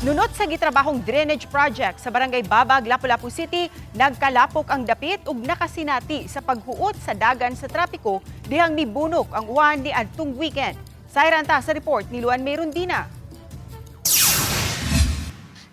Nunot sa gitrabahong drainage project sa Barangay Babag, Lapu-Lapu City, nagkalapok ang dapit ug nakasinati sa paghuot sa dagan sa trapiko dihang mibunok ang uwan ni adtong weekend. Sayran ta sa report ni Luan Merundina.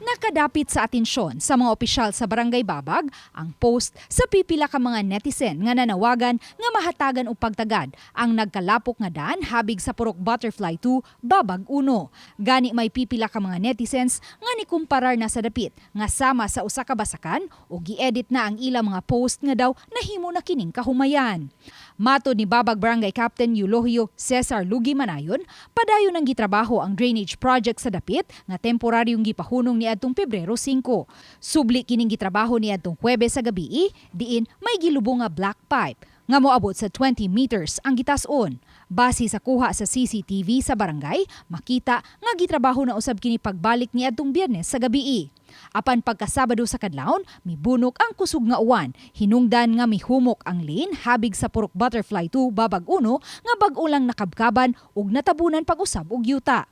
Nakadapit sa atensyon sa mga opisyal sa Barangay Babag ang post sa pipila ka mga netizen nga nanawagan nga mahatagan og pagtagad ang nagkalapok nga daan habig sa Purok Butterfly 2, Babag 1. Gani may pipila ka mga netizens nga nikumparar na sa dapit nga sama sa usa ka basakan o gi-edit na ang ilang mga post nga daw nahimo na kining kahumayan. Matod ni Babag Barangay Captain Eulogio Cesar Lugi Manayon, padayon ang gitrabaho ang drainage project sa dapit nga temporaryong gipahunong ni adtong Pebrero 5. Subli kining gitrabaho ni adtong Huwebes sa gabi, diin may gilubong nga black pipe nga moabot sa 20 meters ang gitas-on. Base sa kuha sa CCTV sa barangay, makita nga gitrabaho na usab kini pagbalik ni adtong Biyernes sa gabi. Apan pagkasabado sa kadlawon, mibunok ang kusog nga uwan. Hinungdan nga mihumok ang lane habig sa Purok Butterfly 2, Babag 1 nga bag-o lang nakabkaban ug natabunan pag-usab og yuta.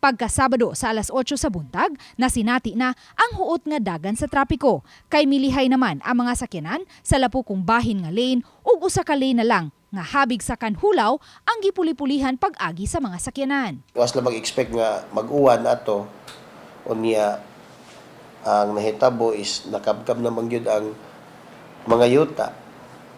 Pagkasabado sa alas 8 sa buntag, nasinati na ang huot nga dagan sa trapiko. Kay milihay naman ang mga sakyanan sa lapukong bahin nga lane ug usa ka lane na lang nga habig sa Kanhulaw ang gipuli-pulihan pag-agi sa mga sakyanan. Was lang mag-expect nga mag-uwan ato, unya ang nahitabo is nakabkab naman gyud ang mga yuta.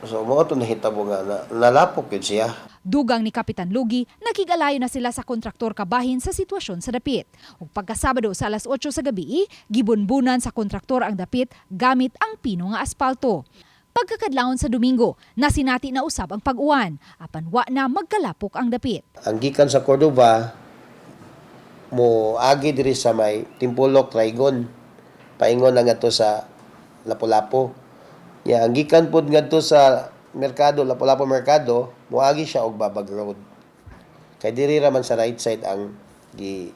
So mao to nahitabo nga nalapok gyud siya. Dugang ni Kapitan Lugi, nakig-alayo na sila sa kontraktor kabahin sa sitwasyon sa dapit. Ug pagkasabado sa alas 8 sa gabi, gibunbunan sa kontraktor ang dapit gamit ang pino nga aspalto. Pagkakadlawon sa Domingo, nasinati na usab ang pag-uwan, apan wa na magkalapok ang dapit. Ang gikan sa Cordova mo agi diri sa may Timpulok Trigon, paingon na ngadto sa Lapu-Lapu. Ya, ang gikan pod ngadto sa Merkado, Lapu-Lapu Merkado, moagi siya og Babag Road. Kay diri ra man sa right side ang gi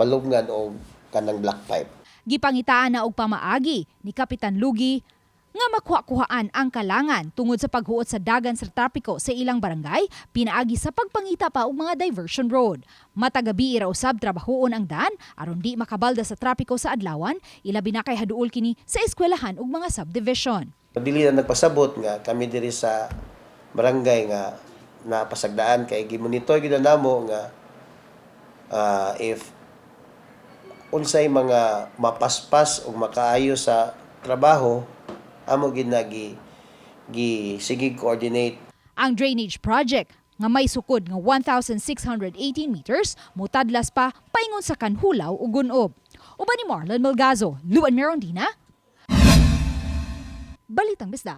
palubngan og kanang black pipe. Gipangitaan na og pamaagi ni Kapitan Lugi nga makuha-kuhaan ang kalangan tungod sa paghuot sa dagan sa trapiko sa ilang barangay pinaagi sa pagpangita pa og mga diversion road. Matag gabii ra usab trabahoon ang daan aron di makabalda sa trapiko sa adlawan, ilabi na kay haduol kini sa eskwelahan ug mga subdivision. Dili na nagpasabot nga kami diri sa barangay nga napasagdaan kay gimonitor gyud na namo nga if unsay mga mapaspas o makaayo sa trabaho, amo gid na gi gi sige coordinate. Ang drainage project nga may sukod nga 1,618 meters mutadlas pa paingon sa Kanhulaw ug Gunob. Uban ni Marlon Melgazo, Luan Merondina, Balitang Bisdak.